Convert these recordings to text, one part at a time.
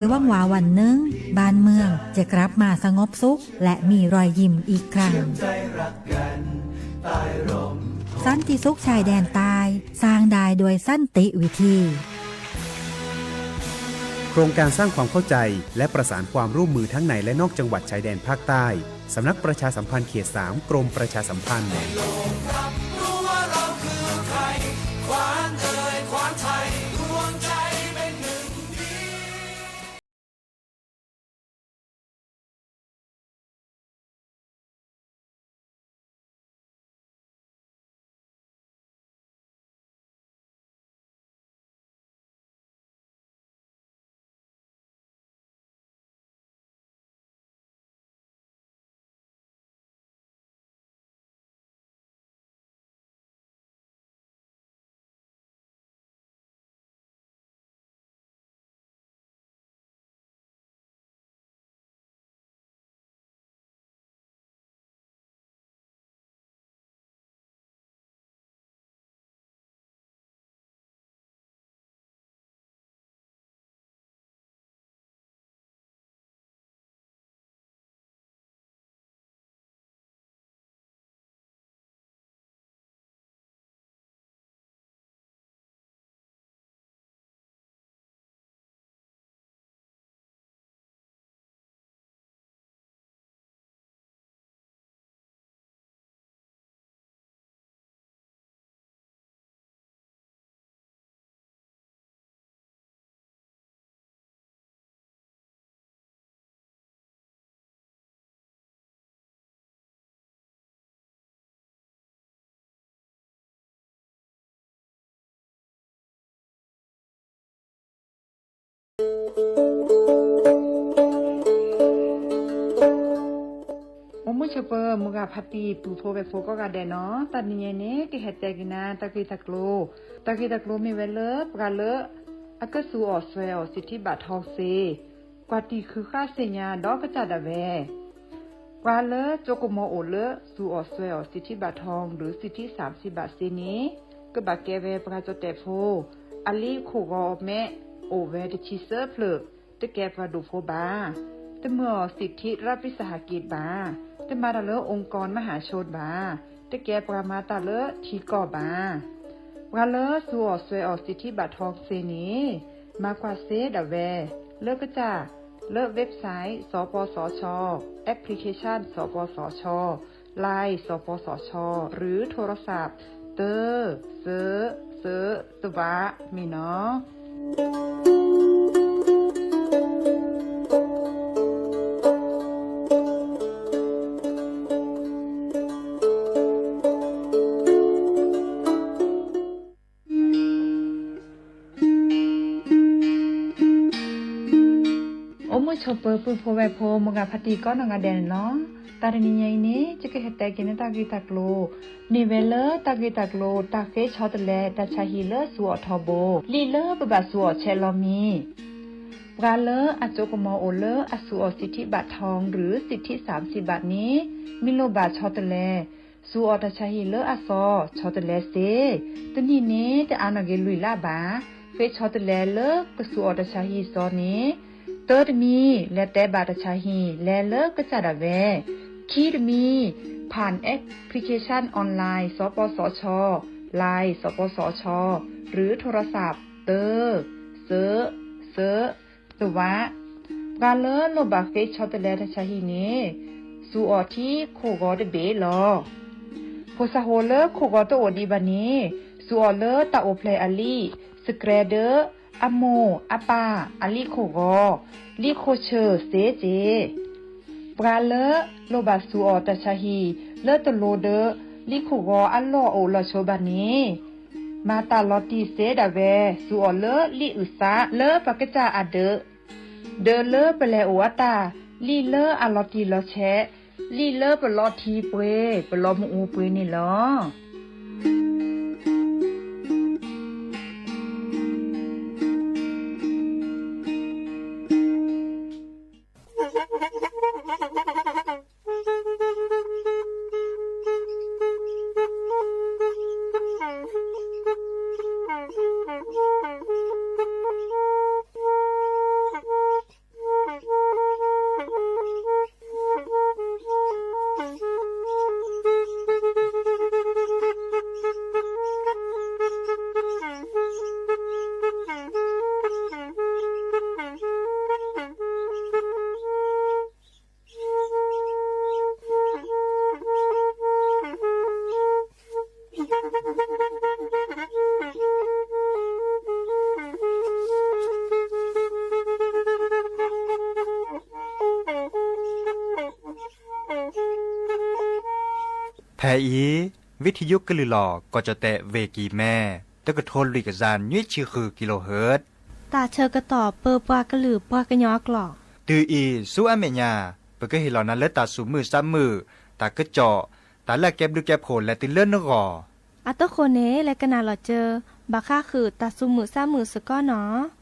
หวังว่าวันหนึ่ง บ้านเมืองจะกลับมาสงบสุขและมีรอยยิ้มอีกครั้ง สันติสุขชายแดนใต้ สร้างได้ด้วยสันติวิธี โครงการสร้างความเข้าใจและประสานความร่วมมือทั้งในและนอกจังหวัดชายแดนภาคใต้ สำนักประชาสัมพันธ์เขตสาม กรมประชาสัมพันธ์ အိၣ်မုာ်ဆိးပၢၤ မုၢ်ဂၤဖါတံၢ် ပုၢ်ဖိဝဲၢ်ဖိကိးဂၤဒဲးနီၤ, တနံၤညါအံၤန့ၣ် ကဟဲတဲက့ၤနၤတၢ်ဂ့ၢ်တၢ်ကျိၤ, တၢ်ဂ့ၢ်တၢ်ကျိၤမ့ၢ်ဝဲလၢ ပှၤလၢအကစူးအီၣ်စွဲအီၣ်စံးထံဘၣ်ထီၣ်စ့ ကွၢ်တံၢ်ဃုဃၣ်သ့ၣ်ညါဒီးကစၢ်ဒၣ်ဝဲ ပှၤလၢကၠိကမီၤအိၣ်လၢစူးအီၣ်စွဲအီၣ်စံးထံဘၣ်ထီၣ် ဒီးစံးထံစၢ်စံးဘၣ်စ့န့ၣ် ကဘၣ်ကဲဝဲပှၤကၠီၣ်တဲၣ်ဖိ, အလံာ်ခိၣ်ဂီၤမဲ အိၣ်ဝဲတဆံသၢဖျၢၣ်, တကဲပှၤဒူၣ်ဖိဘၣ်, တမၤအီၣ်စံးထံရးပံစဟးက့းဘၣ်, တမၤတၢ်လၢအိၣ်ကီၢ်မဟးဆိဘၣ်, တကဲပှၤမၤတၢ်လၢထံကီၢ်ဘၣ်. ပှၤလၢစူးအီၣ်စွဲအီၣ်စံးထံဘၣ်ထီၣ်စ့န့ၣ် မၤကွၢ်စ့ဒၣ်ဝဲ လၢကစၢ် လၢ website စပစချ, application စပစချ, Line စပစချ, ឬ โทรศัพท์ သၢ သၢ သၢ သၢ မ့ၢ်နီၤ. အိၣ်မုာ်ဆိးပၢၤ ပုၢ်ဖိဝဲၢ်ဖိ မုၢ်ဂၤဖါတံၢ်ကိးနီၢ်ဂၤဒဲးန့ၣ်လီၤ. တၢ်တနံၤညါအံၤန့ၣ် ယကဟဲတဲက့ၤန့ၢ်တၢ်ဂ့ၢ်တၢ်ကျိၤ မ့ၢ်ဝဲလၢတၢ်ဂ့ၢ်တၢ်ကျိၤ တၢ်ဃ့ဆီတလဲတၢ်ဆါဟံၣ်လၢစူးအီၣ်ထီဘိ, လံာ်လၢပဘၣ်စူးအီၣ်ဆဲးလီၤမံၤ ပှၤလၢအကၠိကမီၤအိၣ်လၢအစူးအီၣ်စံးထံဘၣ်ထီၣ် ဒီးစံးထံစၢ်စံးဘၣ်န့ၣ် မ့ၢ်လိၣ်ဘၣ်ဆီတလဲ စူးအီၣ်တၢ်ဆါဟံၣ်လၢအစီၤ ဆီတလဲစ့, တနံၣ်န့ၣ် တအါနီၢ်က့ၤလွံၢ်လါဘၣ်. ဃ့ဆီတလဲလၢကစူးအီၣ်တၢ်ဆါဟံၣ်စီန့ၣ် တၢတမံၤ လဲၤတဲဘၣ်တၢ်ဆါဟံၣ် လဲၤလၢကစၢ်ဒၣ်ဝဲ, ခံတမံၤ ผ่าน application online စပစချ, Line စပစချ, ឬ โทรศัพท์ သၢ သၢ သၢ သၢ ပှၤလၢလိၣ်ဘၣ်ဃ့ဆီတလဲတၢ်ဆါဟံၣ်န့ၣ် စူးအီၣ်ထံခိၣ်ဂီၤတဘ့ၣ်လီၤ. ဖိစၢ်ဖိလၢခိၣ်ဂီၤတအိၣ်ဒံးဘၣ်န့ၣ် စူးအီၣ်လၢတၢ်အိၣ်ဖျဲၣ်အလံာ် စကြဲဒၢ အမိၢ်အပၢ်အလံာ်ခိၣ်ဂီၤ, လံာ်ခိၣ်ဆၢၣ်စ့စ့ ပှၤလၢလိၣ်ဘၣ်စူးအီၣ်တၢ်ဆါဟံၣ် လၢတလိၤဒီး လံာ်ခိၣ်ဂီၤအလီၢ်အိၣ်လီၤဆိဘၣ်န့ၣ် မၤတၢ်လီၤတံၢ်စ့ဒၣ်ဝဲ စူးအီၣ်လၢလံာ်အုၣ်သးလၢပှၤကစၢ်အဒၢး, ဒၢးလၢပလဲၤအိၣ်အတၢ်, လံာ်လၢအလီၤတံၢ်လီၤဆဲး, လံာ်လၢပလီထံပှ့ၤ ပလီမ့ၣ်အူပှ့ၤန့ၣ်လီၤ. ဖဲအံၤ ဝံထံယိကလုာ်လီၤ ကီၢ်ကၠီၣ်တဲၣ် ဝ့ၢ်ကံၤမဲ တကထိလွံၢ်ကယၤနွံဆံဃု ကံလိဟၢၣ် တၢ်ဆၢကတီၢ်ပၢပှၤကလုာ်ပှၤကညီအကျိာ် တုၤအံၤဆူအမဲာ်ညါ ပကဟ့ၣ်လီၤနၤလၢတၢ်သူၣ်မုာ်သးမုာ် တၢ်ကစီၣ် တၢ်လၢအကဲဘျုးကဲဖှိၣ်လဲၤတုၤလၢနဂီၢ် အတဃိန့ၣ် လဲၤကနၣ်လီၤစၢၤ ဘၣ်ဃးဃုာ်တၢ်သူၣ်မုာ်သးမုာ်စ့ၢ်ကီးနီၤ.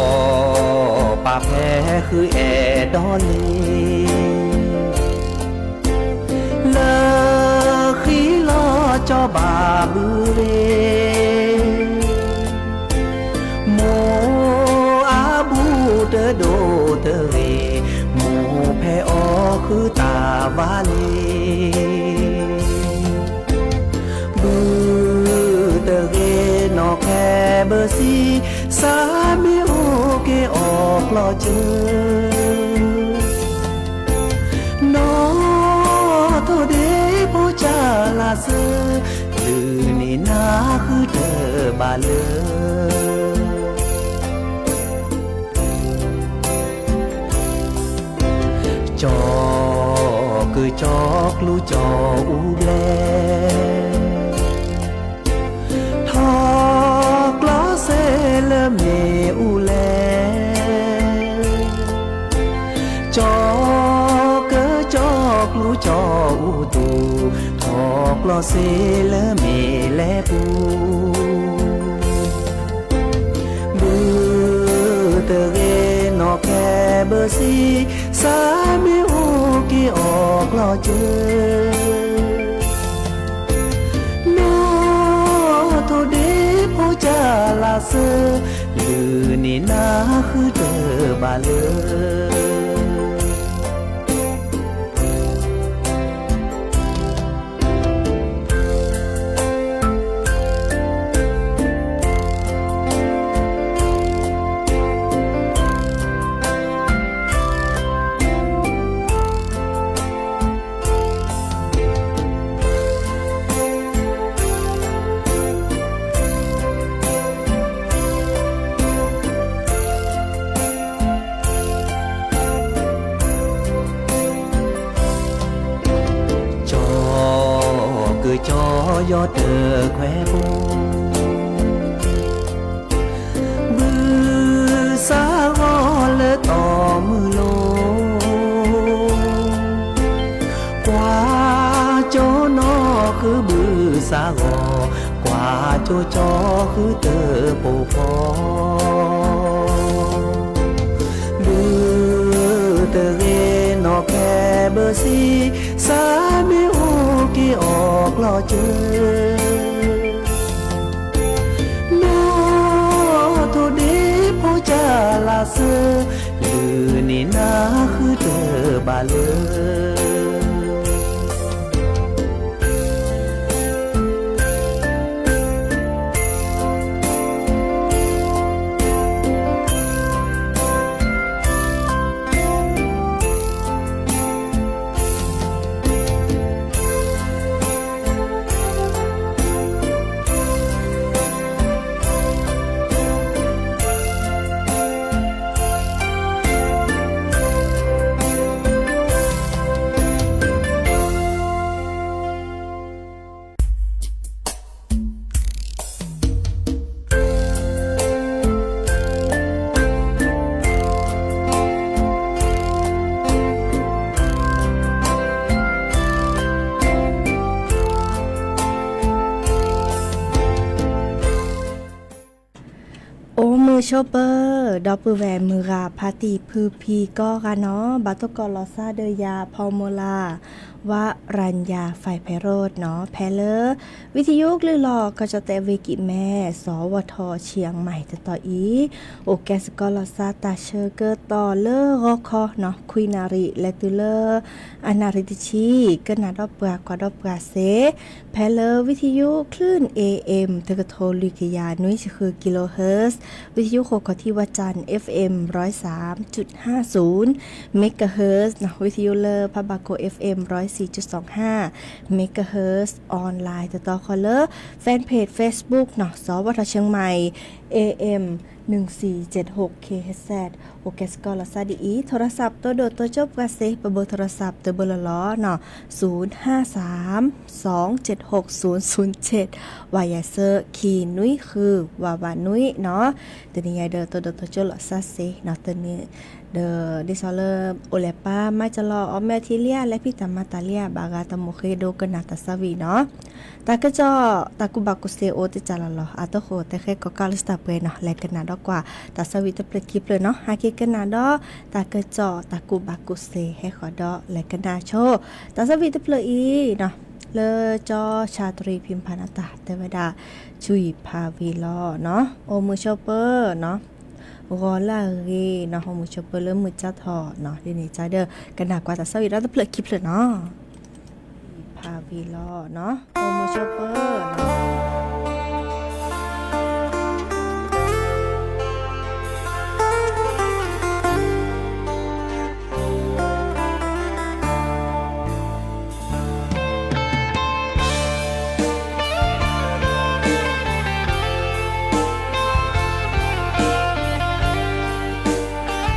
ဖီၣ်ပာ်ဖဲဃုအဲၣ်ဒိးလံ လၢဃံလီၤကၠီဘၣ်ဘုရ့ မိၢ်အဘူးတဒိၣ်တဂ့ၤ, မိၢ်ဖဲအီၣ်ဃုာ်တၢ်ဝါလံ. ဘုတဂ့ၤနီၢ်ခဲဘၢဆံ, စးမ့ၢ်အိၣ်က့ၤအီၣ်ကျီၢ်စၢၤ နီၢ်ထိၣ်ဒ့ဖိကၢ်လၢ်စၢၤ, လုၢ်န့ၢ်နၤဃုတဘၣ်လၢ ကၠီၤကုၢ်ကၠီၤကျူကၠီၤအူဘျဲၣ် ထီၣ်ကျီၢ်စ့လၢမ့ၣ်အူလဲၣ်, ကၠီၤကုၢ်ကၠီၤကျူကၠီၤအူတူၢ်, ထီၣ်ကျီၢ်စ့လၢမ့ၣ်လဲၣ်ပူၤ ဘုတဂ့ၤနီၢ်ခဲဘၢဆံ, စးမ့ၢ်အိၣ်က့ၤအီၣ်ကျီၢ်စၢၤ နီၢ်ထိၣ်ဒ့ဖိကၢ်လၢ်စၢၤ, လုၢ်န့ၢ်နၤဃုတဘၣ်လၢ ကၠီၤကုၢ်ကၠီၤယီၤတခွဲးဖိ ဘုစးဂီၤလၢတီၢ်မုၢ်လိၤ, ကွၢ်ကၠီၤနီၢ်ဃုဘုစးဂီၤ, ကွၢ်ကၠီၤကၠီၤဃုတပိာ်ဖီ ဘုတဂ့ၤနီၢ်ခဲဘၢဆံ, စးမ့ၢ်အိၣ်က့ၤအီၣ်ကျီၢ်စၢၤ နီၢ်ထိၣ်ဒ့ဖိကၢ်လၢ်စၢၤ, လုၢ်န့ၢ်နၤဃုတဘၣ်လၢ အိၣ်မုာ်ဆိးပၢၤ ဒီပုၢ်ဝဲၢ်မုၢ်ဂၤဖါတံၢ်ဖုဖံကိးဂၤနီၣ်, ဘၣ်သကိးလီၤစၢ်ဒီးယၤ ဖီမိၢ်လၢ် ဝရၣ်ညါ ဖဲဖဲရိၣ်နီၤ ဖဲလၢ ဝံသယုကလုၢ်လီၤ ကီၢ်ကၠီၣ်တဲၣ်ဝ့ၢ်ကံၢ်မဲ စီၤဝီၤထီၣ်ဆံၣ်အမၤတတီၤအံၤ အိၣ်ကဲစ့ၢ်ကီးလီၤစၢ်တၢ်ဆၢကတီၢ်လၢဂီၤခီနီၤ ခွံနၣ်ရံၣ် လဲၤတုၤလၢ အနၣ်ရံၣ်တဆံ ကနၣ်ဒီးပှၤကွၢ်ဒီးပှၤစ့ၢ် ဖဲလၢဝံသယုကလုၢ် เอเอ็ม တကထိလွံၢ်ကယၤနွံဆံဃု kilohertz ဝံသယုဃိာ်ခီၣ်ထံးဝၣ်စၣ် เอฟเอ็ม ร้อยสามจุดห้าศูนย์ megahertz နီၤ ဝံသယုလၢဖးဘၣ်ခိၣ် เอฟเอ็ม ร้อยสี่จุดสองห้า megahertz ออนไลน์ တတီၤဃီလၢ fanpage Facebook နီၤ စီၤဝီၤထီၣ်เชียงใหม่ เอเอ็ม หนึ่งสี่เจ็ดหก คิโฮเฮิรตซ์ အိၣ်ကဲစ့ၢ်ကီးလီၤစၢ်ဒ်အံၤ โทรศัพท์ တိၢ်ဒိၣ်တိၢ်ကၠိပှၤစ့ၢ် ပဘိး โทรศัพท์ တဘိလီၤလီၤနီၤ ศูนย์ห้าสาม สองเจ็ดหก ศูนย์ศูนย์เจ็ด ဝၤယၤဆၢ ခံနွံဃု ဝၤဝၤနွံနီၤ တနံၤညါဒီးတိၢ်ဒိၣ်တိၢ်ကၠိလီၤစၢ်စ့ၢ်နီၤ တနံၤ ဒီးဒ်သိးလၢ အိၣ်လဲၤပာ်မၤကလီၤ အီၣ်မ့ၤအီထံလံဧါ လဲၤဖံးတၢ်မၤတၢ်လံဧါ ဘၣ်ဂၤတၢ်မိၣ်ဃ့ဒိကနၣ်တၢ်သးဝံၣ်နီၤ တၢ်ကစီၣ် တၢ်ကူၣ်ဘၣ်ကူၣ်သ့အိၣ်တကၢ်လီၤလီၤ အတဃိတဲဃဲကီးကးလၢတၢ်ပှဲၤနီၤ လဲၤကနၣ်ဒီးကွၢ်တၢ်သးဝံၣ်တဖျၢၣ်ခံဖျၢၣ်နီၤ ဟဲက့ၤကနၣ်ဒီး တၢ်ကစီၣ် တၢ်ကူၣ်ဘၣ်ကူၣ်သ့ဟဲဃီၤဒီး လဲၤကနၣ်ဆိ တၢ်သးဝံၣ်တဖျၢၣ်အံၤနီၤ လၢကၠီၣ်ဆၣ်တရံးဖံးဖးနတၢ်တဲဝဲဒၣ် ဆွံၣ်ဖးဝံၤလီၤနီၤ အိၣ်မုာ်ဆိးပၢၤနီၤ ဂီၤလၢအဂ့ၤနီၤ အိၣ်မုာ်ဆိးပၢၤလၢမုၢ်ကၠၢထီၣ်နီၤ ဒ်န့ၣ်ကဒီး ကနၣ်ကွၢ်တၢ်သးဝံၣ်ဒီးတဖျၢၣ်ခံဖျၢၣ်နီၤ ဖးဝံၤလီၤနီၤ အိၣ်မုာ်ဆိးပၢၤနီၤ ဆွံၣ်ဖးဝံၤလီၤ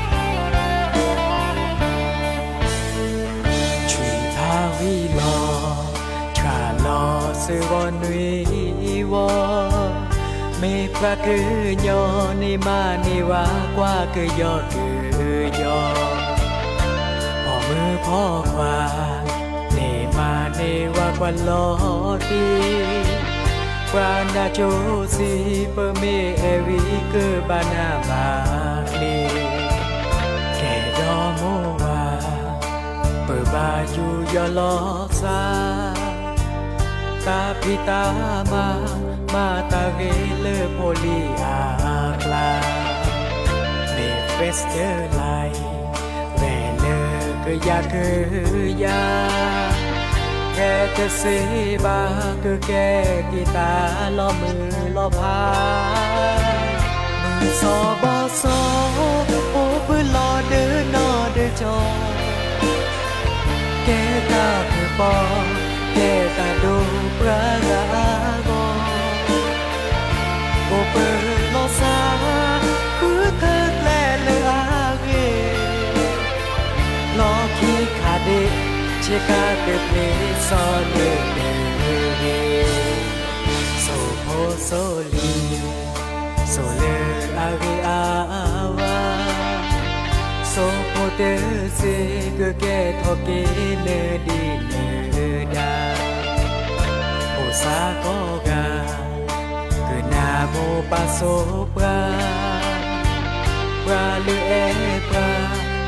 ဆှၣ်လီၤစ့ၢ်ဂီၤနွံဝီ မ့ၢ်ပှၤကညီန့ၣ်မၤန့ၢ်ဝဲ ကွၢ်ကယီကယီ ဖီၣ်မုၣ်ဖီၣ်ခွါ န့ၣ်မၤန့ၢ်ဝဲကွၢ်လီၤတံၢ် ပှၤနၢ်ကၠိစံး ပမ့ၢ်အဲၣ်ဝံၤကဘၣ်နၢ်ဘၣ်ချ့ ကဲဒီးမိၢ်ဝၤ ပဘၣ်ယူးယီၣ်လီၤသး တၢ်ဖံးတၢ်မၤ မၤတၢ်ဂ့ၤလၢဖိလံၤအကျါ မ့ၢ် First Light ဝဲလၢကယၤကယၤ ကဲတသ့ဘၣ်ကကဲက့ၤတၢ်လီၤမုၢ်လီၤဖး မုၢ်စီၤဘီၣ်စီၤ အိၣ်ပၢၤလီၤဒီးနီၢ်ဒီးကၠီ ကဲတၢ်ဖုၣ်ပီ ကဲတၢ်ဒိၣ်ပှၤဂၤအဂီၢ် အိၣ်ပၢၤလီၤသး ဃုထၢကျဲလၢအဂ့ၤ လီၢ်ခံခးဒ့ ဆ့ကၤကပျ့ၤစီၤလၢတဂ့ၤ စိၣ်ဖိစိၣ်လံၤ စိၤလၢအဂ့ၤအဝါ စိၣ်ဖိတစ့ ကကဲထီၣ်က့ၤနၤဒ်နၤဒါ အိၣ်စ့ၢ်ကီးဂၤ ကနၢ်မိၢ်ပၢ်စိပှၢ် ပှၤလၢအဲၣ်ပှၤ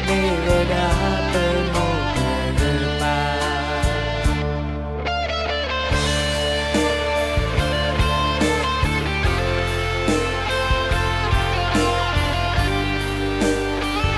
မ့ၢ်ဝဲဒၣ်ပမိၢ်ပပၢ် မုၢ်စီၤဘီၣ်စီၤ အိၣ်ပၢၤလီၤဒီး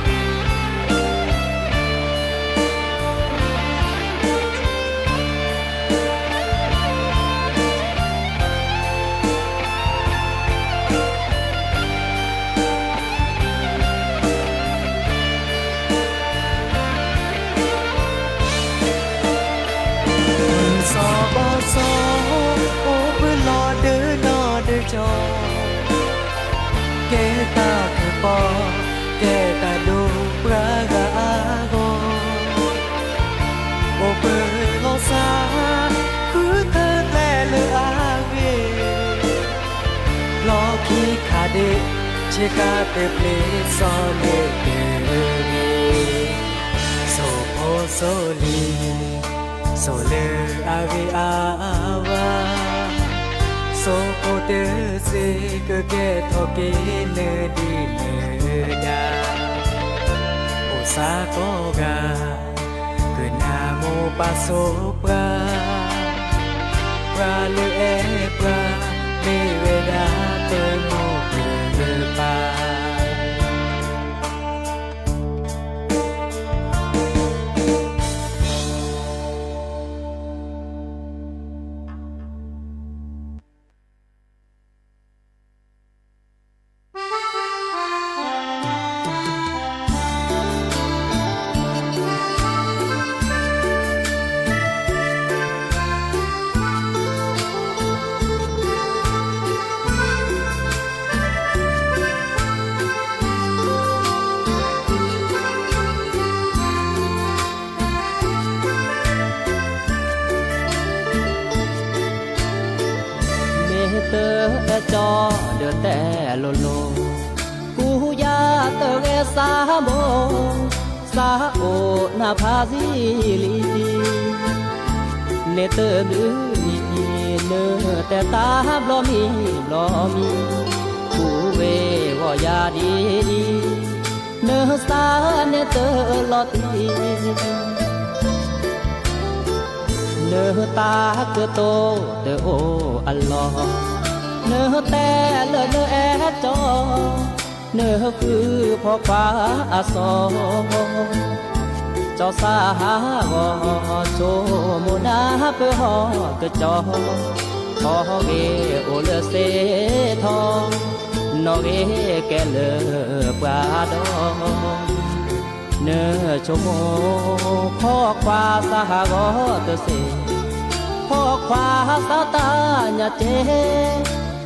နီၢ်ဒီးကၠီ ကဲတၢ်ဖုၣ်ပီ ကဲတၢ်ဒိၣ်ပှၤဂၤအဂီၢ် အိၣ်ပၢၤလီၤသး ဃုထၢကျဲလၢအဂ့ၤ လီၢ်ခံခးဒ့ ဆ့ကၤကပျ့ၤစီၤလၢတဂ့ၤ စိၣ်ဖိစိၣ်လံၤ စိၤလၢအဂ့ၤအဝါ စိၣ်ဖိတစ့ ကကဲထီၣ်က့ၤနၤဒ်နၤဒါ အိၣ်စ့ၢ်ကီးဂၤ ကနၢ်မိၢ် ပၢ်ဆိပှၤ, ပှၤလၢအဲၣ်ပှၤ, မ့ၢ်ဝဲဒၣ်တမူတဂၤပၢ်. မ့ၢ်တအဲၣ်ကၠီဒီးတဲလိၤလိၤ, ကူယၤတဂဲၤစၢ်ဘိ, စၢ်အိၣ်နၢ်ဖးစံလံ, န့ၣ်တဘျုးနံၤ နတဲတၢ်ဘျီမံၤဘျီမံၤ, ကူဝဲဂီၤယၤဒ်အံၤ, နစၢ်န့ၣ်တလီၤတံၢ် နတၢ်ကတိၤတအိၣ်အလီၢ်, နတဲလၢနအဲၣ်ကၠီ, နဃုဖီၣ်ခွါအစီၤ, ကၠီစၢ်ဟးဂီၤ ဆိကမိၣ်နၢ်ပၢၢ်ဟီၣ်ကၠီ, ထီၣ်ဂ့ၤအိၣ်လၢစ့ထီ, နီၣ်ဂ့ၤကဲလၢပှၤဒီး နဆိကမိၣ် ဖီၣ်ခွါစၢ်ဟးဂီၤတစ့, ဖီၣ်ခွါစၢ်တၢ်ညါကဲ,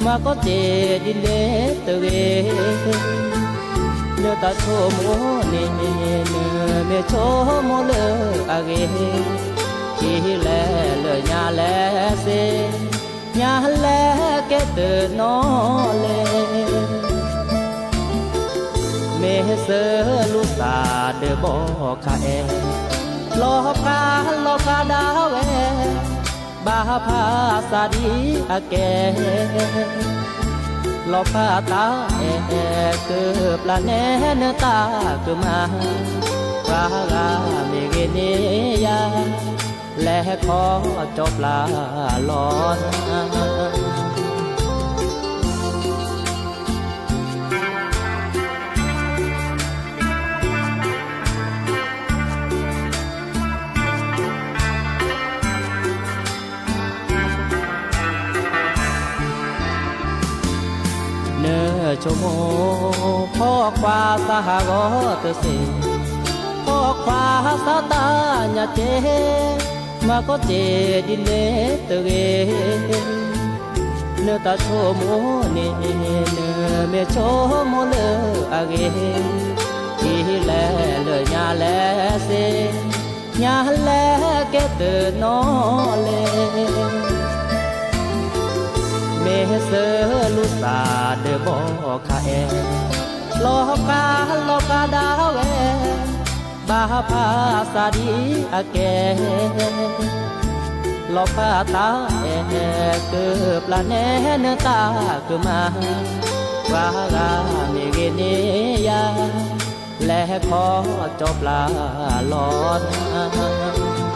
မၤကီၢ်က့ၤဒ်န့ၣ်တဂ့ၤ, နတၢ်ဆိကမိၣ်န့ၣ် နမ့ၢ်ဆိကမိၣ်လၢအဂ့ၤ, ထံၣ်လဲၤလၢညါလဲၤစ့, ညါလဲၤကဲတနီၤလဲၣ်. မ့ၢ်စၢၤလူၤသးဒီးဘီခါအဲၣ်, လီၤဖးလီၤဖးဒၣ်ဝဲ, ဘၣ်ဖးစၢ်ဒ်အကဲ, လီၤဖးတၢ်အဲၣ်ကပျၢ်နဲနတၢ်ကမၣ်, ပှၤဂၤမ့ၢ်ဂ့ၤန့ၢ်ယၤ လဲၤခီကၠီပျၢ်လီၤနၤ. နဆိကမိၣ် ဖီၣ်ခွါစၢ်ဟးဂီၤတစ့, ဖီၣ်ခွါစၢ်တၢ်ညါကဲ, မၤကီၢ်က့ၤဒ်န့ၣ်တဂ့ၤ, နတၢ်ဆိကမိၣ်န့ၣ် နမ့ၢ်ဆိကမိၣ်လၢအဂ့ၤ, ထံၣ်လဲၤလၢညါလဲၤစ့, ညါလဲၤကဲတနီၤလဲၣ်. မ့ၢ်စၢၤလူၤသးဒီးဘီခါအဲၣ်, လီၤဖးလီၤဖးဒၣ်ဝဲ, ဘၣ်ဖးစၢ်ဒ်အကဲ, လီၤဖးတၢ်အဲၣ်ကပျၢ်နဲနတၢ်ကမၣ်, ပှၤဂၤမ့ၢ်ဂ့ၤန့ၢ်ယၤ လဲၤခီကၠီပျၢ်လီၤနၤ.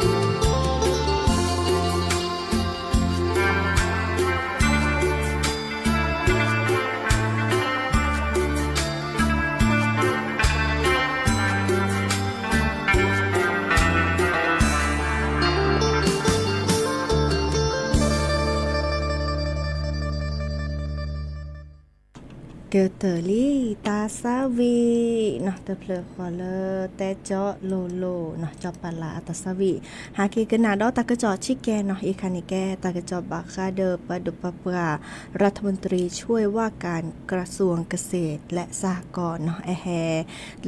ကတၢၢ်လံ တၢ်ဆၢဝံၤနီၤ တဖျၢၣ်ဃီလၢတဲကၠီလိၤလိၤနီၤ ကၠီပၤလၤအတၢ်ဆၢဝံၤ ဟဲက့ၤကနၣ်ဒီးတၢ်ကစီၣ်ဆံးကဲနီၤ အံၤခါန့ၣ်ကဲ တၢ်ကစီၣ်ဘၣ်ဃးဒီးပှၤဒိၣ်ပှၤပှၢ် รัฐมนตรีช่วยว่าการกระทรวงเกษตรและสหกรณ์နီၤ အဟဲ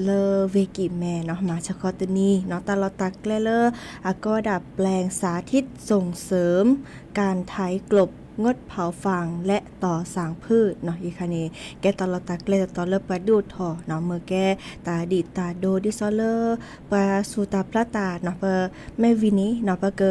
လၢဝ့ၢ်ကံၣ်မဲနီၤ မၤဆၢဃီတနံၤနီၤ တၢ်လီၢ်တၢ်ကျဲလၢ အကိးဒၣ် แปลงสาธิตส่งเสริมการไถกลบ งดเผาฟางและต่อสางพืชနီၤ အံၤခါန့ၣ် ကဲတၢ်လီၢ်တၢ်ကျဲတတီၤလၢပှၤဒုးအိၣ်ထီၣ်နီၤ မ့ၢ်ကဲတၢ်ဒံးတၢ်ဒိဒ်သိးလၢ ပှၤစူၤတၢ်ဖျါတၢ်နီၤ ပမ့ၢ်ဝံၤန့ၣ်နီၤ ပက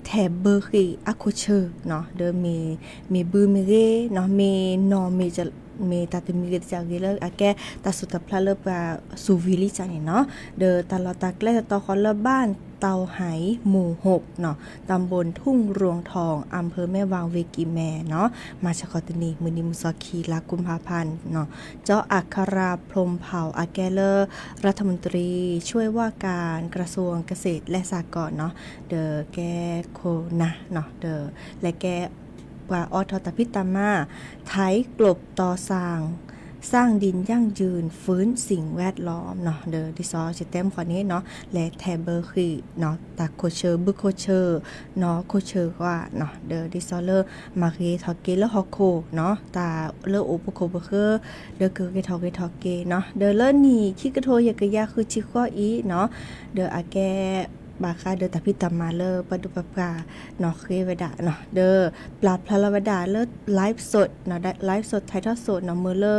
ထဲးဘၢဃံးအခိၣ်ဆၢနီၤ ဒီးမ့ၢ် မ့ၢ်ဘုမ့ၢ်ဂ့ၤနီၤ မ့ၢ်နီၢ်မ့ၢ် မ့ၢ်တၢ်တမံၤဂ့ၤတၢ်ဂ့ၤလၢအကဲတၢ်စူၤတၢ်ဖျါလၢပှၤစူၤဝံၤလံကန့ၣ်နီၤ ဒီးတၢ်လီၢ်တၢ်ကျဲတတီၤဃီလၢဘၣ် เตาไห หมู่หกเนาะ ตำบลทุ่งรวงทอง อำเภอแม่วาง เวียงกิแมเนาะ မၤစၢၤဃီၤတနံၤ မုၢ်နံၤမုၢ်စီၤခံ လါกุมภาพันธ์เนาะ เจ้าอัครพรหมเผ่า အကဲလၢ รัฐมนตรีช่วยว่าการกระทรวงเกษตรและสหกรณ์เนาะ ဒီးကဲခိၣ်နၢ်เนาะ ဒီးလဲၤကဲ ပှၤအိးထီၣ်တၢ်ဖံးတၢ်မၤ ไถกลบต่อสั่ง สร้างดินยั่งยืน ฟื้นสิ่งแวดล้อมเนาะ ဒီးဒ်သိး စတဲမ်ဃီန့ၣ်เนาะ လဲၤထဲးဘၢဃံးเนาะ တၢ်ခိၣ်ဆၢ ဘုခိၣ်ဆၢ နီၢ်ခိၣ်ဆၢဂီၢ်เนาะ ဒီးဒ်သိးလၢ မၤဂ့ၤထီၣ်က့ၤလၢဟီၣ်ခိၣ်เนาะ တၢ်လၢအိၣ်ပခိၣ်ပဃၢၤ ဒီးကဂ့ၤထီၣ်ဂ့ၤထီၣ်က့ၤเนาะ ဒီးလၢနံၣ်ခံကထိယဲၢ်ကယၤဃုဆံဃီအံၤเนาะ ဒီးအကဲ ဘၣ်ဃးဒီးတၢ်ဖံးတၢ်မၤလၢပှၤဒိၣ်ပှၤပှၢ်နီၣ်ဃ့ဝဲဒၣ်နီၣ် ဒီးပျၢ်ဖျါလီၤဝဲဒၣ်လၢ live สดနီၣ် live สด ถ่ายทอดสดနီၣ် မ့ၢ်လၢ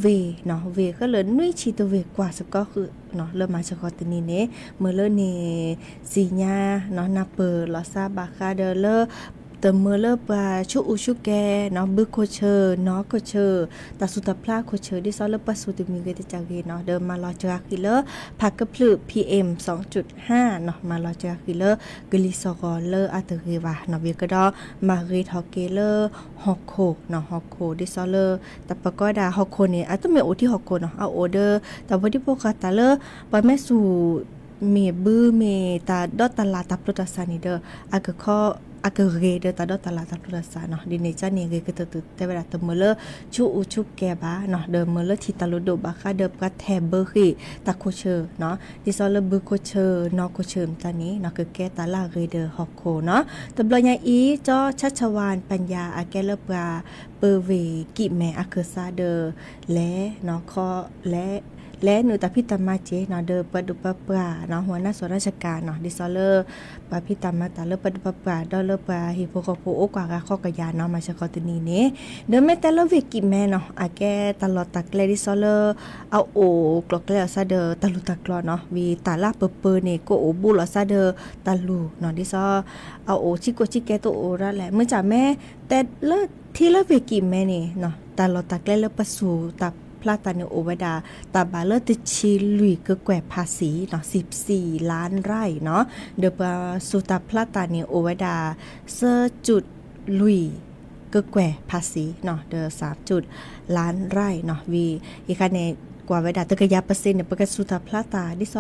ဝ့ၢ်နီၣ် ဝ့ၢ်ဃဲလၢနွံဆံတဝ့ၢ်ကွၢ်စ့ၢ်ကီးဃုာ်နီၣ် လၢမၤစၢၤဃီၤတနံၤန့ၣ် မ့ၢ်လၢန့ၣ် စံညါနီၣ် နၢ်ပၢၢ်လီၤသးဘၣ်ဃးဒီးလၢ တမၢလၢပှၤဆူၣ်အူဆူၣ်ကဲနီၣ် ဘုခိၣ်ဆၢ နီၣ်ခိၣ်ဆၢ တၢ်စူၢ်တၢ်ဖျါခိၣ်ဆၢ ဒ်သိးလၢပှၤစူၢ်တမံၤဂ့ၤတကးဂ့ၤနီၣ် ဒီးမၤလီၤစှၤဃံးလၢ ဖးကဖျၢၣ် PM สองจุดห้าနီၣ် မၤလီၤစှၤဃံးလၢ ကလံၤစီၤဂီၤလၢအတဂ့ၤဘၣ်နီၣ် ဝံၤကဒီး မၤဂ့ၤထီၣ်က့ၤလၢ ဟီၣ်ခိၣ်နီၣ် ဟီၣ်ခိၣ် ဒ်သိးလၢ တၢ်ပကီဒၣ်ဟီၣ်ခိၣ်န့ၣ် အတမ့ၢ်အိၣ်ထံဟီၣ်ခိၣ်နီၣ် အအိၣ်ဒီး တၢ်ဖိဒံဖိဃာ်တၢ်လၢ ပှၤမ့ၢ်စူၢ် မ့ၢ်ဘုမ့ၢ်တၢ်ဒီတၢ်လၢ်တၢ်ပျီတၢ်ဆးန့ၣ်ဒီး အကခီ အကဂ့ၤဒီးတၢ်ဒီတၢ်လၢ်တၢ်ပျီတၢ်ဆးနီၣ် ဒ်န့ၣ်ကန့ၣ် ဂ့ၤကတၢၢ်တုၤတဲဝဲဒၣ်တမၢလၢ ဆူၣ်အူဆူၣ်ကဲဘၣ်နီၣ် ဒီးမၢလၢထံၣ်တၢ်လိၣ်ဒိၣ်ဘၣ်ဃးဒီးပှၤထဲးဘၢဃံးတၢ်ခိၣ်ဆၢနီၣ် ဒ်သိးလၢဘုခိၣ်ဆၢ နီၣ်ခိၣ်ဆၢမတၤန့ၣ်နီၣ် ကကဲတၢ်လၢအဂ့ၤဒီးဟီၣ်ခိၣ်နီၣ် တဘျီညါအံၤ ကၠီဆၣ်ဆၣ်ဝၣ်ပၣ်ယၣ် အကဲလၢပှၤ ပၢဝ့ၢ်ကံးမဲအကစၢ်ဒီး လဲၤနီၣ်ခီ လဲၤ လဲၤနုာ်တၢ်ဖံးတၢ်မၤစ့ၢ်နီၣ် ဒီးပှၤဒိၣ်ပှၤပှၢ်နီၣ် ဟူးနၢ်စီၤနၢ်စကၤနီၣ် ဒ်သိးလၢ ပှၤဖံးတၢ်မၤတၢ်လၢပှၤဒိၣ်ပှၤပှၢ် ဒီးလၢပှၤဟံၣ်ဖိဃီဖိအိၣ်ကွၢ်ဂၤဃီကယၤနီၣ် မၤစၢၤဃီၤတနံၤန့ၣ် ဒီးမ့ၢ်တဲလၢဝ့ၢ်ကံးမဲနီၣ် အကဲတၢ်လီၢ်တၢ်ကျဲဒ်သိးလၢ အအိၣ်ကျိၤကျဲလီၤသးဒီးတၢ်လူၢ်တၢ်ကျိၤနီၣ် ဝံၤတၢ်လၢပပၢန့ၣ် ကအိၣ်ဘူးလီၤသးဒီးတၢ်လူၢ်နီၣ် ဒ်သိး အအိၣ်ဆံးကိးဆံးကဲတအိၣ်ဒၣ်လဲာ် မ့ၢ်ကမ့ၢ် တဲလၢထံလၢဝ့ၢ်ကံးမဲန့ၣ်နီၣ် တၢ်လီၢ်တၢ်ကျဲလၢပစူၢ်တၢ်ဖျါတၢ်န့ၣ်အိၣ်ဝဲဒၣ် တၢ်ဘၣ်လၢတဆံလွံၢ်ကကွဲၢ်ဖးဆံးနီၣ် စံးပစံးလါရၢ်နီၣ် ဒီးပှၤစူၢ်တၢ်ဖျါတၢ်န့ၣ်အိၣ်ဝဲဒၣ် သၢကကွဲၢ်ဖးဆံးနီၣ် ဒီးသၢကကွဲၢ်လါရၢ်နီၣ် ဝံၤ အံၤခါန့ၣ် ကွၢ်ဝဲဒၣ်တကယၤပၢၣ်စ့ၣ်န့ၣ် ပကစူၢ်တၢ်ဖျါတၢ် ဒ်သိး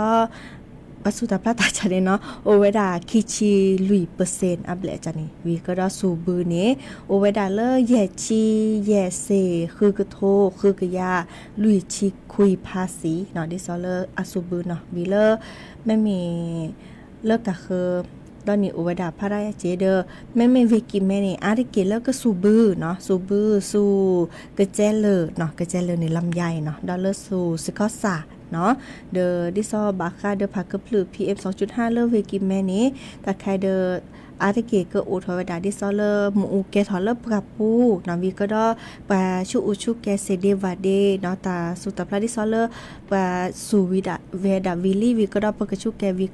ပှၤစူၢ်တၢ်ဖျါတၢ်ကန့ၣ်နီၣ် အိၣ်ဝဲဒၣ်ခံဆံလွံၢ်ပၢၣ်စ့ၣ်အဘျဲၣ်ကန့ၣ် ဝံၤကဒီးစူၢ်ဘုန့ၣ် အိၣ်ဝဲဒၣ်လၢယဲၢ်ဆံယဲၢ်စ့ၣ် ဃုကထိ ဃုကယၤ လွံၢ်ဆံခွံဖးဆံးနီၣ် ဒ်သိးလၢအစူၢ်ဘုနီၣ် ဝံၤလၢ မ့မ့ၢ် လၢကးဃၢၤ ဒီးန့ၣ်အိၣ်ဝဲဒၣ်ဖးဒၣ်ယဲၢ်စ့ၣ်ဒီး မ့မ့ၢ်ဝ့ၢ်ကံးမဲန့ၣ် အါတက့ၢ်လၢကစူၢ်ဘုနီၣ် စူၢ်ဘုစူၢ် ကစဲလၢာ်နီၣ် ကစဲလၢာ်န့ၣ် လါမယါအံၤနီၣ် ဒီးလၢစူၢ်စ့ၢ်ကီးစၢ်နီၣ် ဒီးဒ်သိးဘၣ်ဃးဒီးဖးကဖျၢၣ် PM สองจุดห้าလၢဝ့ၢ်ကံးမဲန့ၣ် တၢ်ခဲဒီး အါတက့ၢ်ကအိၣ်ထီၣ်ဝဲဒၣ် ဒ်သိးလၢမ့ၣ်အူကဲထီၣ်လၢပှၢ်ပူၤနီၣ် ဝံၤကဒီး ပှၤဆူၣ်အူဆူၣ်ကဲစ့ၢ်ဒ့ဝၣ်ဒ့နီၣ် တၢ်စူၢ်တၢ်ဖျါဒ်သိးလၢ ပှၤစူၢ်ဝံၤဒၣ်ဝဲဒၣ်ဝံၤလံ ဝံၤကဒီးပကဆူၣ်ကဲဝံၤခီ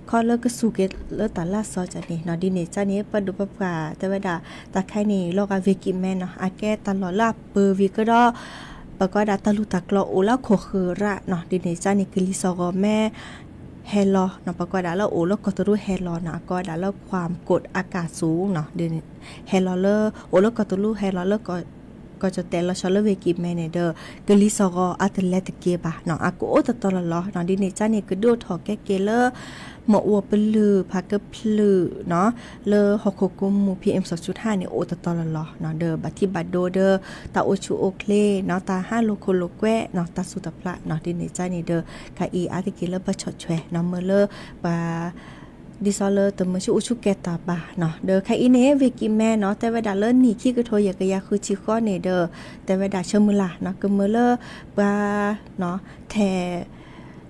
ခီလၢကစူၢ်က့ၤလၢတၢ်လၢ်စီကန့ၣ်နီၣ် ဒ်န့ၣ်ကန့ၣ် ပှၤဒိၣ်ပှၤပှၢ်တဲဝဲဒၣ် တၢ်ခဲအံၤန့ၣ် လီၤဂာ်ဝ့ၢ်ကံးမဲနီၣ် အကဲတၢ်လီၢ်လၢအပၢၤဝံၤကဒီး ပကွၢ်ဒၣ်တၢ်လူၢ်တၢ်ကျိၤအိၣ်လၢခိၣ်ဃၢၤရၣ်နီၣ် ဒ်န့ၣ်ကန့ၣ် ကလံၤစီၤဂီၤမ့ၢ် ဟဲလီၤနီၣ် ပကွၢ်ဒၣ်လၢအိၣ်လၢကီၢ်တရူးဟဲလီၤနီၣ် အကိးဝဲဒၣ်လၢ ความกดอากาศสูงနီၣ် ဟဲလီၤလၢ အိၣ်လၢကီၢ်တရူးဟဲလီၤလၢ ကီၢ်ကၠီၣ်တဲာ်လီၤဆီလၢဝ့ၢ်ကံးမဲန့ၣ်ဒီး ကလံၤစီၤဂီၤအတလဲၤတက့ၢ်ဘၣ်နီၣ် အကအိၣ်တတီၤလီၤလီၤနီၣ် ဒ်န့ၣ်ကန့ၣ် ကဒုးအိၣ်ထီၣ်ကဲက့ၤလၢ မ့ၣ်အူပလုၢ် ဖးကဖျၢၣ်နီၣ် လၢဟီၣ်ခိၣ်ကိးမူၤ PM สองจุดห้าန့ၣ် အိၣ်တတီၤလီၤလီၤနီၣ် ဒီးဘၣ်ထံၣ်ဘၣ်ဒိဒီး တၢ်အိၣ်ဆူၣ်အိၣ်ချ့နီၣ် တၢ်ဟးလိာ်ခိၣ်လိာ်ကွဲနီၣ် တၢ်စူၢ်တၢ်ဖျါနီၣ် ဒ်န့ၣ်ကန့ၣ်ဒီး ခဲအံၤအါတက့ၢ်လၢပဆီၣ်ထွဲနီၣ် မ့ၢ်လၢပှၤ ဒ်သိးလၢတမၢဆူၣ်အူဆူၣ်ကဲတၢ်ဘၣ်နီၣ် ဒီးခဲအံၤန့ၣ် ဝ့ၢ်ကံးမဲနီၣ် တဲဝဲဒၣ်လၢနံၣ်ခံကထိယဲၢ်ကယၤဃုဆံဃီန့ၣ်ဒီး တဲဝဲဒၣ်ဆၢမုၢ်လၢ်နီၣ် ကမၢလၢပှၤ ထဲး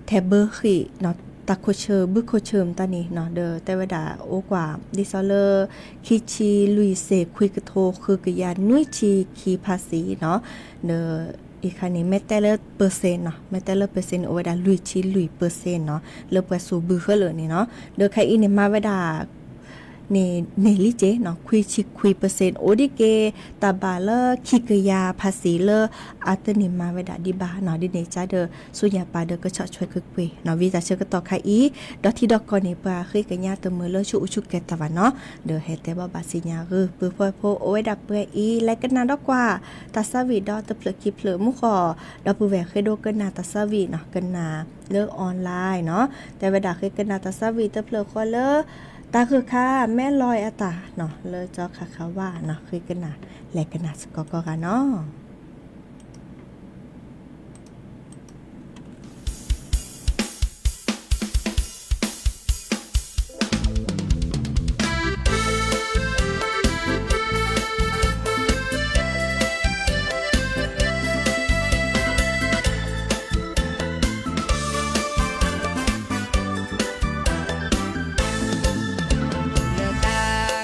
ထဲးဘၢဃံးနီၣ် တၢ်ခိၣ်ဆၢ ဘုခိၣ်ဆၢမတၤန့ၣ်နီၣ် ဒီးတဲဝဲဒၣ်အိၣ်ကွၢ် ဒ်သိးလၢ ခံဆံလွံၢ်စ့ၣ် ခွံကထိ ဃုကယၤနွံဆံခံဖးဆံးနီၣ် ဒီး အံၤခါန့ၣ် မ့ၢ်တဲလၢပၢၢ်စ့ၣ်နီၣ် မ့ၢ်တဲလၢပၢၢ်စ့ၣ်န့ၣ် အိၣ်ဝဲဒၣ်လွံၢ်ဆံလွံၢ်ပၢၢ်စ့ၣ်နီၣ် လၢပှၤစူၢ်ဘုဃၢလၢာ်န့ၣ်နီၣ် ဒီးခဲအံၤန့ၣ် မၤဝဲဒၣ် န့ၣ် န့ၢ်လံက့နီၤ ခွံဆံခွံ percent အိၣ်ဒံးက့ၤ တၢ်ဘၣ်လၢခံကယၤ ภาษี လၢအတန့ၢ်မၤဝဲဒၣ်ဒံးဘၣ်နီၤ ဒ်န့ၣ်ကဒီး ဆူညါပာ်ဒီး ကဆီၣ်ထွဲကွ့ၢ်ကွ့ၢ်နီၤ ဝံသးဆၢကတီၢ်ခါအံၤ ဒီးထံဒီးကီၢ်န့ၣ် ပှၤဃ့ကညးတမုာ်လၢဆူအူဆူကဲၤတၢ်ဘၣ်နီၤ ဒီးဟဲတဲဘၣ်ဘၣ်စံၣ်ညါဂုာ် ပုၢ်ဖိဝဲၢ်ဖိအိၣ်ဝဲဒၣ်ပှဲၤအံၤ လဲၤကနၣ်ဒီးကွၢ် တၢ်သးဝံၣ်ဒီးတဖျၢၣ်ခံဖျၢၣ်မူဃီ ဒီပုၢ်ဝဲၢ်ဃ့ဒိကနၣ်တၢ်သးဝံၣ်နီၤ ကနၣ်လၢ online နီၤ တဲဝဲဒၣ်ဃ့ကနၣ်တၢ်သးဝံၣ်တဖျၢၣ်ဃီလၢ တၢ်ဂၢၢ်ခါ မဲလီၤအတၢ်နီၤ လၢကၠီခးခးဝါနီၤ ဃ့ကနၣ် လဲၤကနၣ်စ့ၢ်ကီးကီးဂၤနီၤ. လ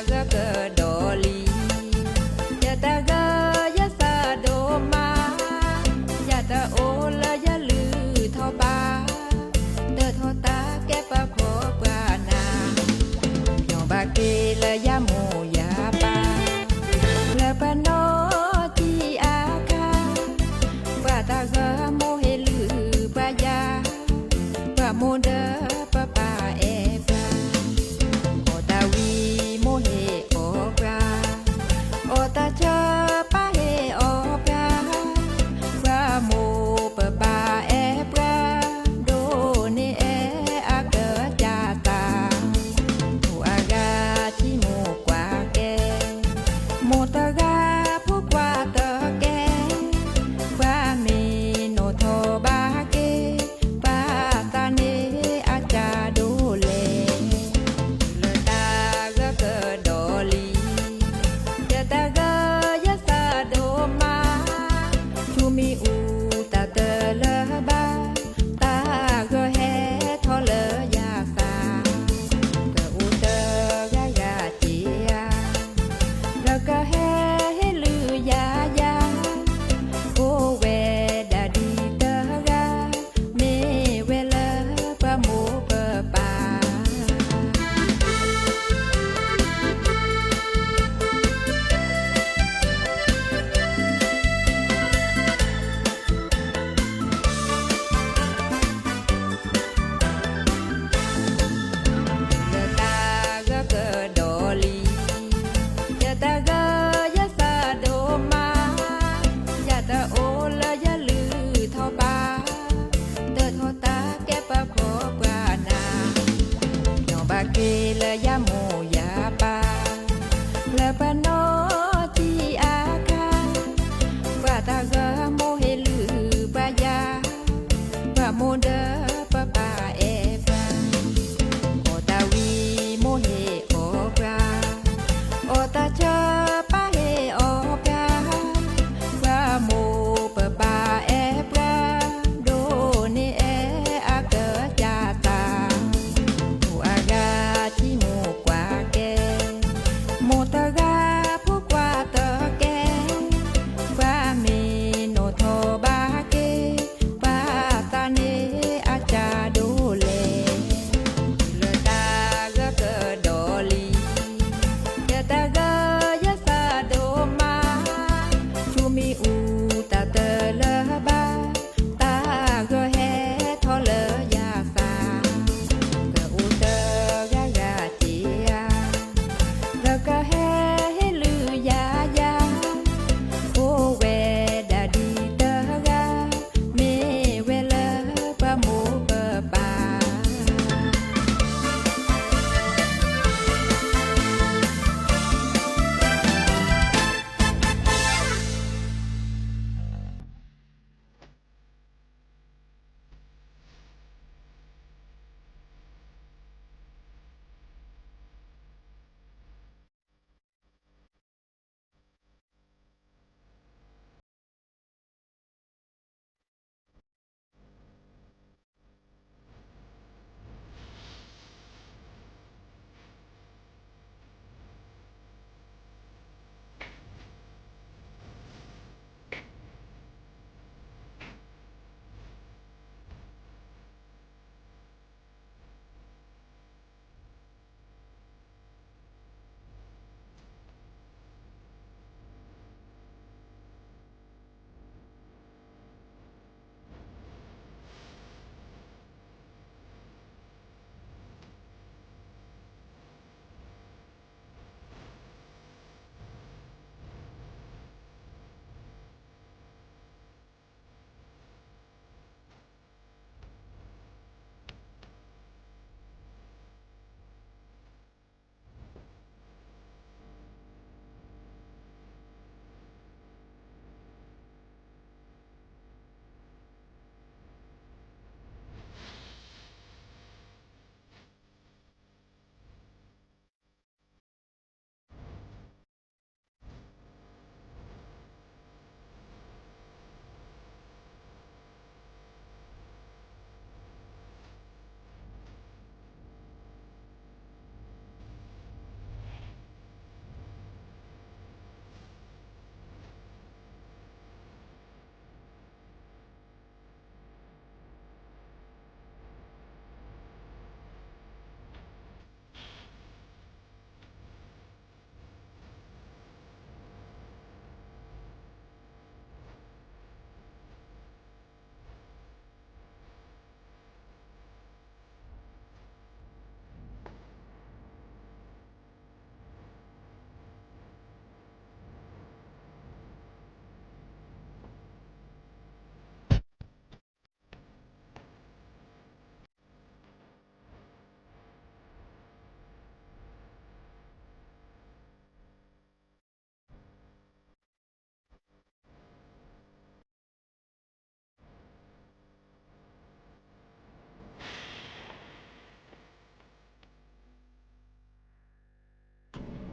ၢတၢ်ဂၢၢ်ကဒီးလံ ယတၢ်ဂၢၢ်ယသးဒိၣ်မး ယတအိၣ်လၢယလုၢ်ထီၣ်ဘၣ် ဒၢထီၣ်တၢ်ကဲပခီပှၤနၤ ယီၤဘၣ်က့ၤလၢယမိၢ်ယပၢ် လၢပနီၢ်ကံၢ်အခါ ပှၤတၢ်ဂၢၢ်မိၢ်ဟ့ၣ်လုၢ်ပှၤယၤ ပှၤမိၢ်ဒီးပပၢ်အဲၣ်ပှၤ အီၣ်တၢ်ဝံၤမိၢ်ဟ့ၣ်အီၣ်ပှၤ အီၣ်တၢ်ဆၢပၢ်ဟ့ၣ်အီၣ်ပှၤ ပှၤမိၢ်ပပၢ်အဲၣ်ပှၤ ဒိၣ်န့ၢ်အဲၣ်အကစၢ်တၢ် မိၢ်အဂၤထံမိၢ်ကွၢ်ကဲ မိၢ်တဂၤဖိကွၢ်တကဲ ပှၤမ့ၢ်နီၣ်ထီၣ်ဘၣ်က့ၤ ပှၤသးန့ၣ်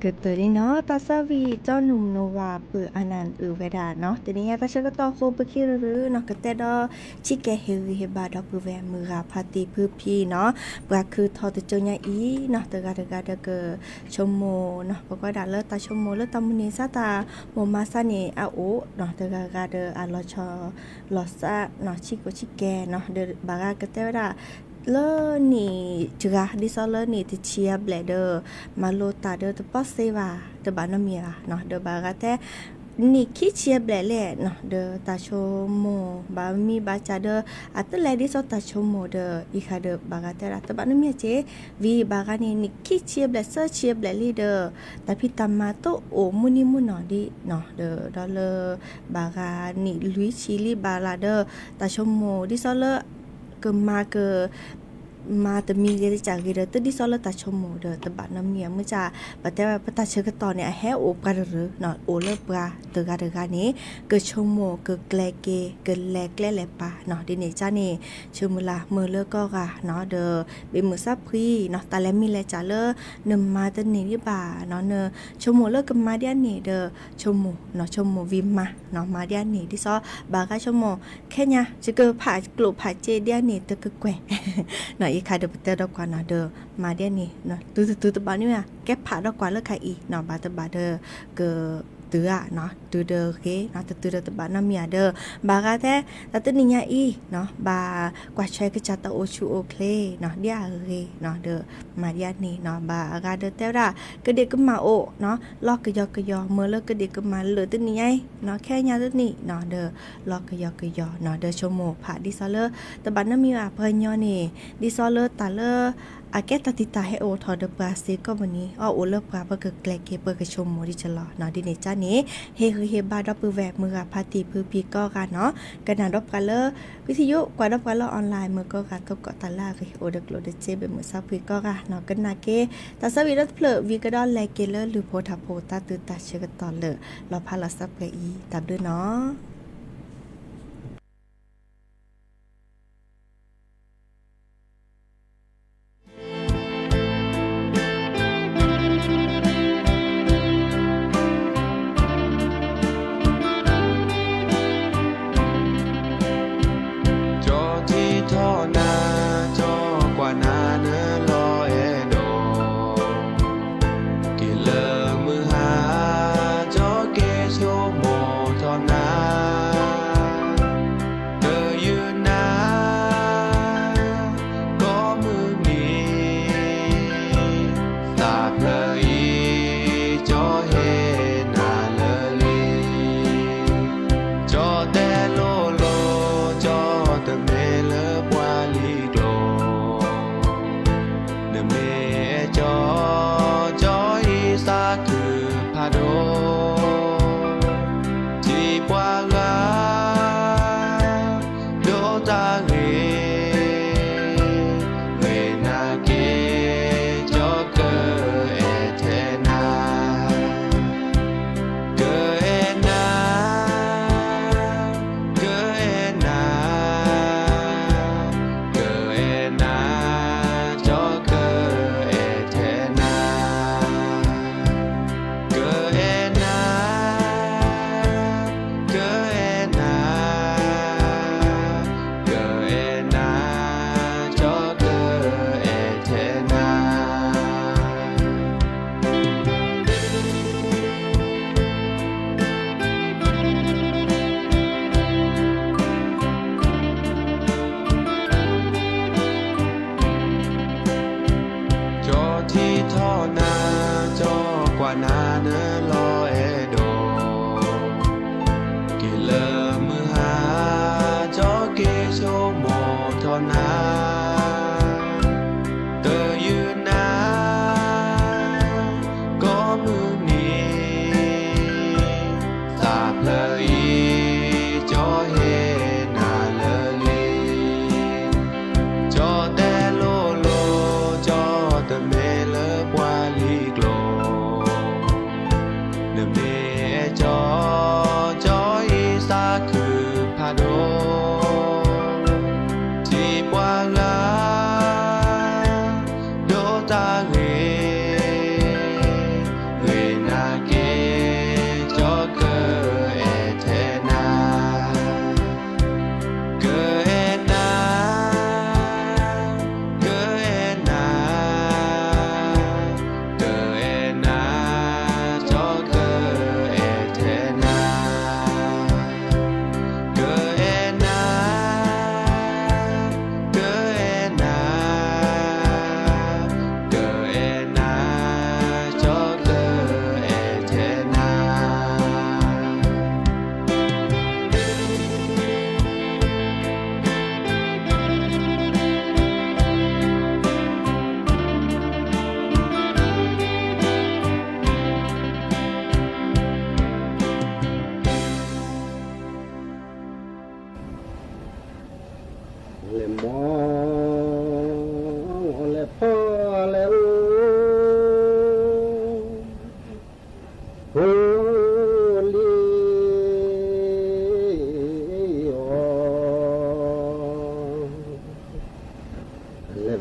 ကတၢၢ်လံနီၤ တၢ်သၢဝံၤ ကၠီနူာ်မနိဝၤ ပုၢ်အနၢ်အုၣ်ဝဲဒၣ်နီၤ တနံၤညါတၢ်ဆၢကတီၢ်အဃိ ပခံရူၢ်နီၤ ကတဲဒီး ဆံးကဲဟ့ၣ်ဂံၢ်ဟ့ၣ်ဘါဒီပုၢ်ဝဲၢ်မုၢ်ဂၤဖါတံၢ်ဖုဖံနီၤ ပှၤခုၣ်ထီၣ်တကၠိညါအံၤနီၤ တဂၤတဂၤဒီးကဆိကမိၣ်နီၤ ပကွၢ်ဒၣ်လၢတၢ်ဆိကမိၣ်လၢတၢ်မုၢ်နံၤစါတၢ်မိၣ်မၤစါန့ၣ်အအိၣ်နီၤ တဂၤဂၤဒီးအလီၤဆီ လီၤစါနီၤ ဆံးကိာ်ဆံးကဲနီၤ ဒီးဘၣ်ဂၤကတဲဝဲဒၣ် လၢနံၣ်တဂၤ ဒ်သိးလၢနံၣ်တဆံအဘျဲၣ်ဒီး မၤလိတၢ်ဒီးတပီၢ်သ့ဘၣ် တဘၣ်နီတမံၤဘၣ်နီၤ ဒီးဘၣ်ဂၤတဲ နံၣ်ခံဆံအဘျဲၣ်လဲၣ်နီၤ ဒီးတၢ်ဆိကမိၣ် ဘၣ်မံဘၣ်စၢ်ဒီး အတလဲၤဒ်သိးတၢ်ဆိကမိၣ်ဒီး အံၤဃာ်ဒီးဘၣ်ဂၤတဲဒၣ် တဘၣ်နီတမံၤက့ ဝံၤဘၣ်ဂၤန့ၣ် နံၣ်ခံဆံအဘျဲၣ် သၢဆံအဘျဲၣ်လံဒီး တၢ်ဖံးတၢ်မၤတအိၣ်မုၢ်နံၤမုၢ်နီၤဒံးနီၤ ဒီး ဒီးလၢ ဘၣ်ဂၤနံၣ်လွံၢ်ဆံလံဘၣ်လၢ်ဒီး တၢ်ဆိကမိၣ်ဒ်သိးလၢ ကမၤက မၤတမံၤဂ့ၤတကးဂ့ၤဒီး တဒ်သိးလၢတၢ်ဆိကမိၣ်ဒီး တဘၣ်နီတမံၤအမုၢ်စၢ် ပတဲဝဲပတၢ်ဆၢကတီၢ်န့ၣ် အဟဲအိၣ်ပှၤတရၢနီၤ အိၣ်လၢပှၤတဂၤတဂၤန့ၣ် ကဆိကမိၣ် ကကျဲၤက့ၤ ကလဲၤကျဲလဲၤပာ်နီၤ ဒ်န့ၣ်ကါန့ၣ် ဆၢမုၢ်လၢ်မုာ်လၢကီၢ်ဂၤနီၤ ဒီး ဘ့ၣ်မုၢ်ဆါဖှံနီၤ တၢ်လဲၤမံလဲၤစၢ်လၢ နမၤတန့ၢ်ဒံးဘၣ်နီၤ နဆိကမိၣ်လၢကမၤဒ်အန့ၣ်ဒီး ဆိကမိၣ်နီၤ ဆိကမိၣ်ဝံၤမၤနီၤ မၤဒ်အန့ၣ် ဒ်သိး ဘၣ်ဂၤဆိကမိၣ် ခဲညါ ယကဖးကျိၣ်ဖးစ့ဒ်အန့ၣ် တကကွဲၢ် နီၤ အံၤခါဒီးပတဲဒီးကွၢ်နီၤ ဒီးမၤဒ်အန့ၣ် တုၤတတုၤတဘၣ်န့ၣ် ကဲဖးဒီးကွၢ်လၢခါအံၤနီၤ ဘၣ်တဘၣ်ဒီး ကတုၤဧါနီၤ တုၤဒီးဂ့ၤနီၤ တတုၤဒီးတဘၣ်နီတမံၤဧါဒီး ဘၣ်ဂၤတဲ တၢ်တနံၤညါအံၤနီၤ ဘၣ်ကွၢ်ထွဲကစၢ်တၢ်အိၣ်ဆူၣ်အိၣ်ချ့နီၤ ဒ်အဂ့ၤနီၤ ဒီးမၤဒ်အန့ၣ်နီၤ ဘၣ်အဂၤဒီးတဲဝဲဒၣ် ကဒ့ၣ်ကမၣ်အိၣ်နီၤ လီၤကယီကယီ မ့ၢ်လၢကဒ့ၣ်ကမၣ်လၢာ်တနံၤညါအံၤနီၤ ခဲညါတနံၤနီၤ ဒီးလီၤကယီကယီနီၤ ဒီးဆိကမိၣ်ဖးဒ်သိးလၢ တဘၣ်နီတမံၤဘၣ် ပှၤကညီန့ၣ် ဒ်သိးလၢတၢ်လၢ အကဲတၢ်တံာ်တာ်ဟဲအိၣ်ထီၣ်ဒီးပှၤစ့ၢ်ကီးမ့ၢ်န့ၣ် အီၣ်အိၣ်လၢပှၤပကကျဲၤက့ၤ ပကဆိကမိၣ်ဒ်ကလီၤနီၤ ဒ်န့ၣ်ကါန့ၣ် ဟ့ၣ်ဂံၢ်ဟ့ၣ်ဘါဒီပုၢ်ဝဲၢ်မုၢ်ဂၤဖါတံၢ်ဖုဖံကိးဂၤနီၤ ကနၣ်ဒီးပှၤလၢ ဝံထံယိ ကွၢ်ဒီးပှၤလၢ online မ့ၢ်ကိးဂၤသကိးတၢ်လၢအဂ့ၤ အိၣ်ဒီးကျိၣ်ဒီးစ့ ဘ့ၣ်မုၢ်ဆါဖှံကိးဂၤနီၤ ကနၣ်က့ၤ တၢ်သၢဝံၤဒီတဖျၢၣ် ဝံၤကဒီးလဲၤက့ၤလၢလုၢ်ဖိထါဖိတၢ်တုၤတၢ်ဆၢကတီၢ်လၢာ် လီၤဖးလီၤစၢၤပှဲၤအံၤ တၢ်ဘျုးနီၤ.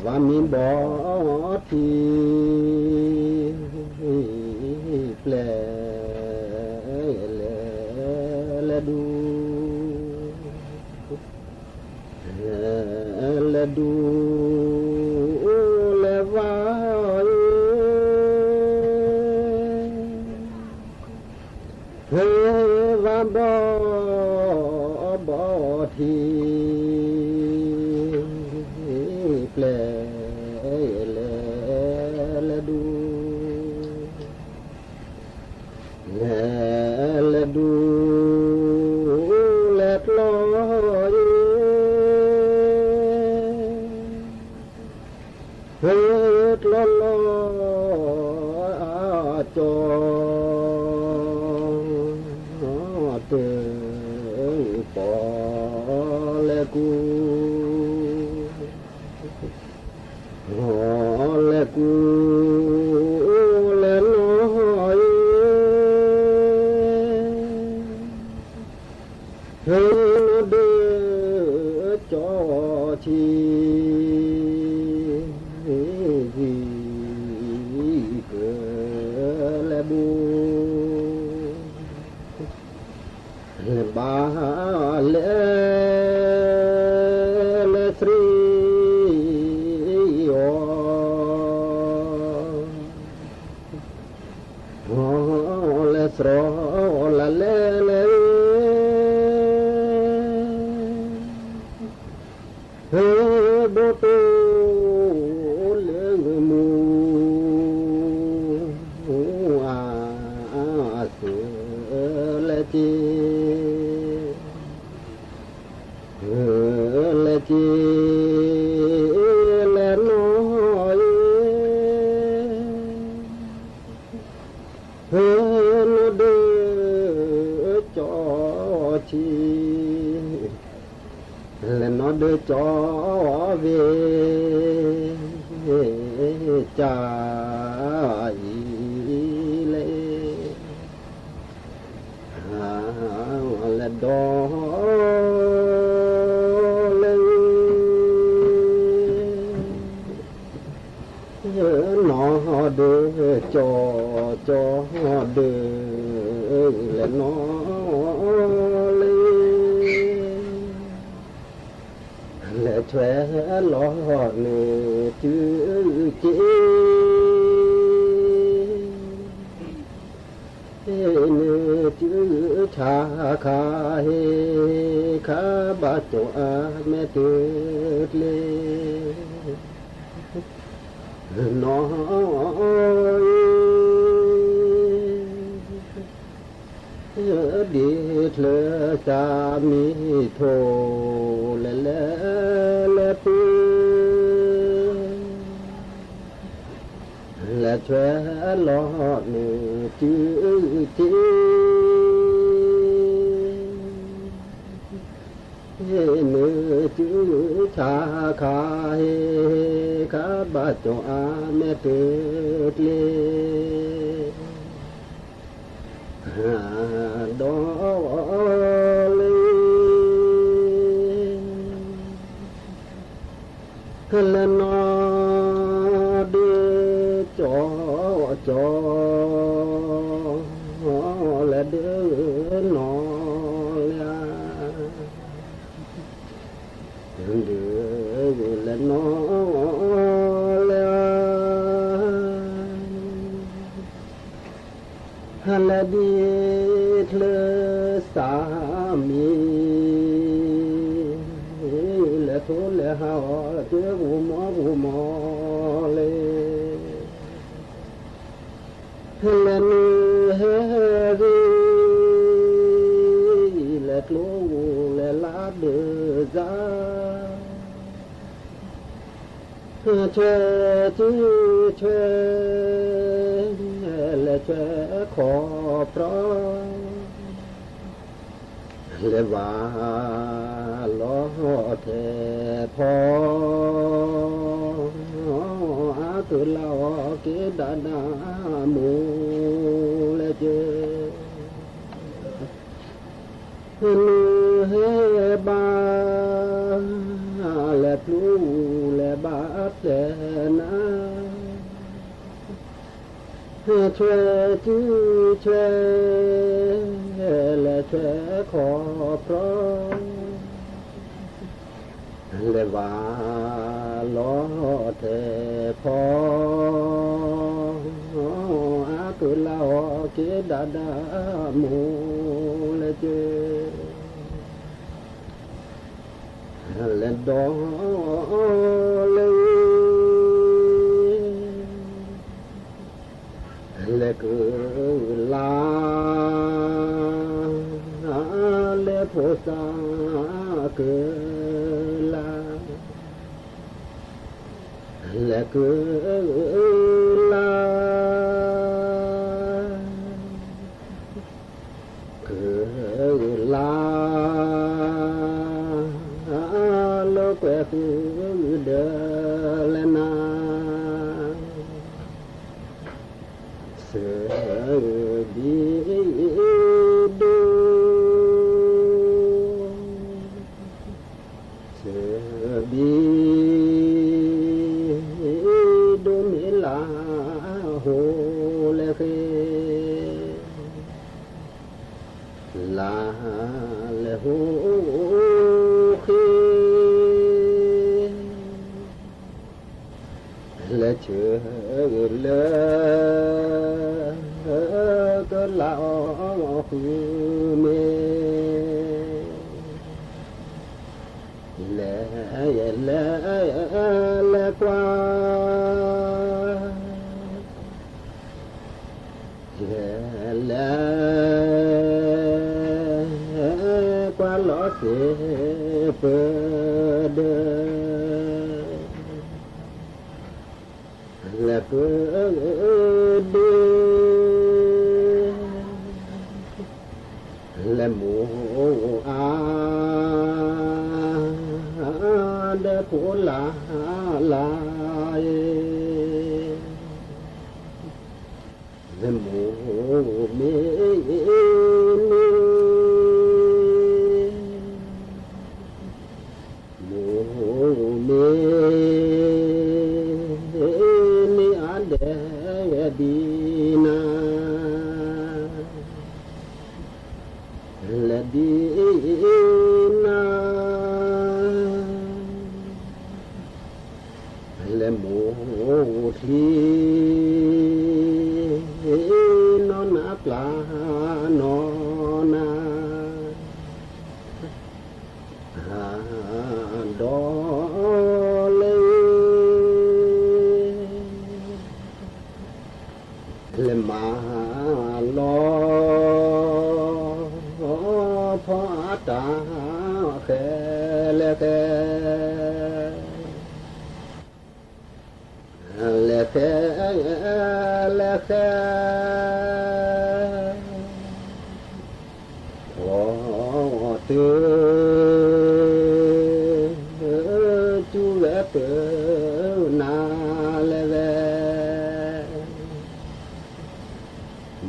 ဝါမ့ၢ်ဘီထံ ပျဲၢ်လဲၤလဲၤဒူ လဲၤဒူ လဲၤဝါအံၤ ဝါဘီ ဘီထံ ပျဲၢ်လဲၤလဲၤဒူ လဲၤလဲၤဒူ လဲၤကျီအံၤ ကျီလီၤအကၠီ တၢ်ပီလဲၤကူ လဲၤကူ လဲၤနီၢ်အံၤ နီၢ်ဒၢကၠီဆံ ကလဲၤဘူ လဲၤဘါ လဲၤ လဲၤဆှံ အီၤ လဲၤစရီ လဲၤလဲၤ ဘိတိၢ် လၢမူ အစၢၤ လဲၤက့ၤ လဲၤက့ၤ လဲၤနီၢ်အံၤ နီၢ်ဒၢကၠီဆံ လဲၤနီၢ်ဒၢကၠီဝ့ၢ် ကၠၢ်အံၤလဲၣ် လဲၤဒီ လဲၤ နီၢ်ဒၢကၠီ ကၠီဒၢ လဲၤနီၢ်လဲၤ လဲၤဆွဲလီၤနစုက့ နစုဆါခါဟ့ ခါဘၣ်ကၠီအမဲာ်တၢၢ်ကျဲ နီၢ်အံၤ ဒ်ချၢစၢ်မံထိၣ် လဲၤလဲၤလဲၤပူၤ လဲၤဆွဲလီၤနစုက့ နစုဆါခါဟ့ ခါဘၣ်ကၠီအမဲာ်တၢၢ်ကျဲ ဒီးလဲၤ လဲၤနီၢ်ဒၢကၠီကၠီ လဲၤဒၢနီၢ်လဲၣ် ဒၢလဲၤနီၢ် လဲၤ လဲၤဒ်ချၢစၢ်မံ လဲၤထိလဲၤဟးအီၤ ကၢဂိၢ်မီဂိၢ်မီလဲၣ် လဲၤနုာ်ဟဲဂ့ၤ လဲၤကျိဂိၢ်လဲၤလါဒၢးစၢ် ဆွဲစုဆွဲ လဲၤဆွဲခီၣ်ပြီ လဲၤဝါလီၤထဲဖီ အကလးအီၤက့ၤဒၣ်နၢ်မူ လဲၤက့ၤ နုာ်ဟဲဘၣ် လဲၤ ပျူၤလဲၤဘၣ်ဖျဲးနၤ, ဆွဲစုဆွဲ လဲၤဆွဲခီၣ်ဖြီ လဲၤဝၤလီၤထဲးဖီ, အကလးအီၤက့ၤဒၣ်ဒၣ်မိၢ်လဲၤက့ၤ လဲၤဒီးလဲၤ လဲၤကုၢ်လါ လဲၤဖိသၣ်ကုၢ်လါ လဲၤကုၢ်လါ ကုၢ်လါ လၢကွဲၤဃုာ်ဒီးလဲၤနၤ စဘံၣ်ဒိၣ် စဘံၣ်ဒိၣ် မ့ၢ်လၢဟိလဲၤဃ့ လၢလဲၤဟိဃ့ လဲၤဆၢလၢ ကလးအီၤဃုာ်မ့ၢ် လဲၤ လဲၤ လဲၤကွၢ် လဲၤ လဲၤ ကွၢ်လီၤစ့ၢ်ပၢၤဒီး လဲၤပၢၤဒီး လဲၤမိၢ်အါ ဒီးဖိလၢ်လၢ်အံၤ လဲၤမိၢ်မ့ၢ်န့ၣ် မိၢ်မ့ၢ်န့ၣ် အါဒဲးဒံးနၤ လဲၤဒံးနၤ လဲၤမိၢ်ချံ နီၢ်နၤပျၢ်နီၢ်နၤ ဒီးလဲၤ လဲၤမၤလီၤ ဖီအတၢ်ဃဲလဲၣ်ဃဲ လဲၤဃဲ လဲၤဃဲ ဖီတုၤ တုၤဝဲတုၤနၤလဲၤဝဲ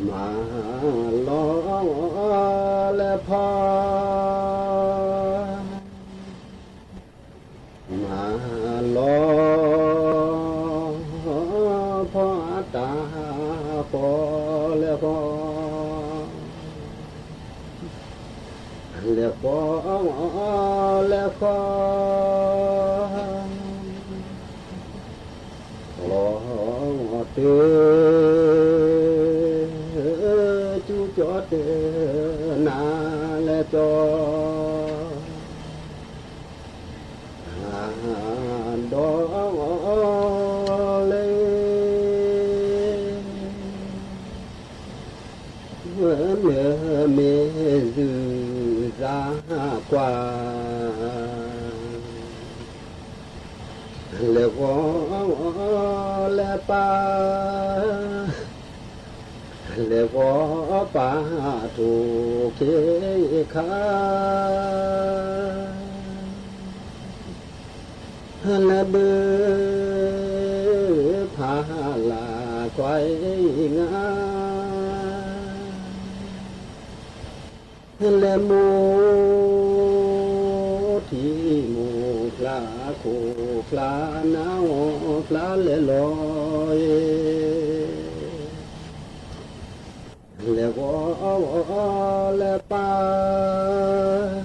မၤလီၤလဲၤဖီ မၤလီၤ ဖီအတၢ်ဃီလဲၤဃီ လဲၤဃီ လဲၤဃီ ဃီတုၤ တုၤကၠီတုၤနၤလဲၤကၠီ ဒီးလဲၤ မ့ၢ်မ့ၢ်ယုၢ်သးကွၢ် လဲၤဃီလဲၤပာ် လဲၤဃီပာ်ထိၣ်ခ့ခါ လဲၤဒုးဖးလၢ်ကွၢ်အံၤငါ လဲၤမိၢ်ထံမိၢ်ကျါ ခိၣ်ဖျါနါအီၤဖျါလဲၤလီၤအံၤ, လဲၤဂီၤလဲၤပၢ်,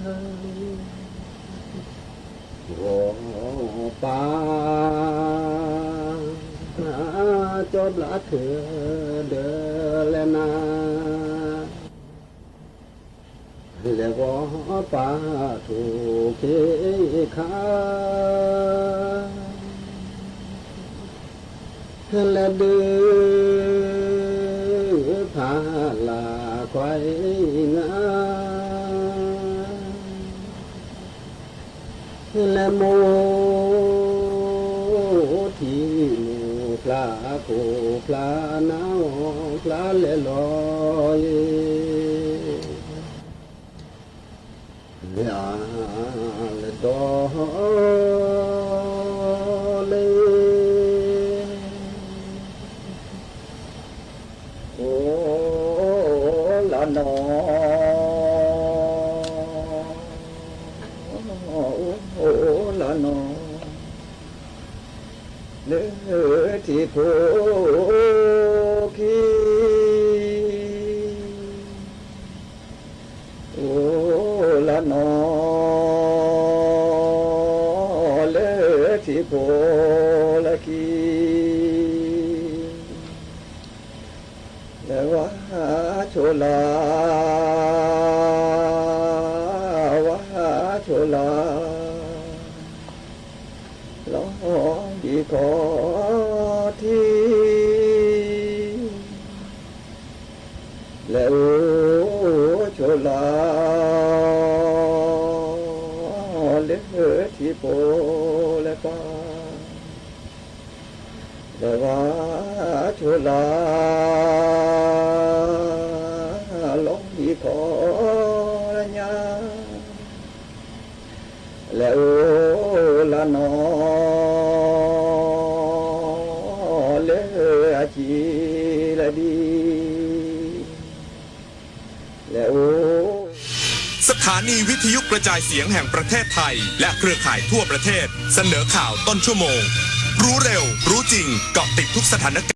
ဂီၤပၢ်, ကၠီဘျးထၢၣ်ဒၢးလဲၤနၤ လဲၤဂီၤပၢ်ထိၣ်ခ့ခါ, လဲၤဒုးဖးလၢ်ခွါအံၤနၤ, လဲၤမိၢ်ထံမိၢ်ဖျါ ခိၣ်ဖျါနါအီၤဖျါလဲၤလီၤအံၤ, လဲၤဒီးလဲၤ အိၣ်လၢနီၢ်, အိၣ်လၢနီၢ်, လၢထံဖိခံ, အိၣ်လၢနီၢ်, လၢထံဖိလၢခံ လဲၤဝါဆိလၢ်, ဝါဆိလၢ်, လီၤဘံၣ်ခီၣ်ထံး, လဲၤအိၣ်ဆိလၢ်, လၢထံဖိလၢကီၢ် လဲၤဝါဆိလၢ်, လီၤဘံၣ်ခီၣ်ညါ, လဲၤအိၣ်လၢနီၢ်, လၢအခံလၢဒံ လဲၤအိၣ် สถานีวิทยุกระจายเสียงแห่งประเทศไทยและเครือข่ายทั่วประเทศเสนอข่าวต้นชั่วโมง รู้เร็ว รู้จริง เกาะติดทุกสถานการณ์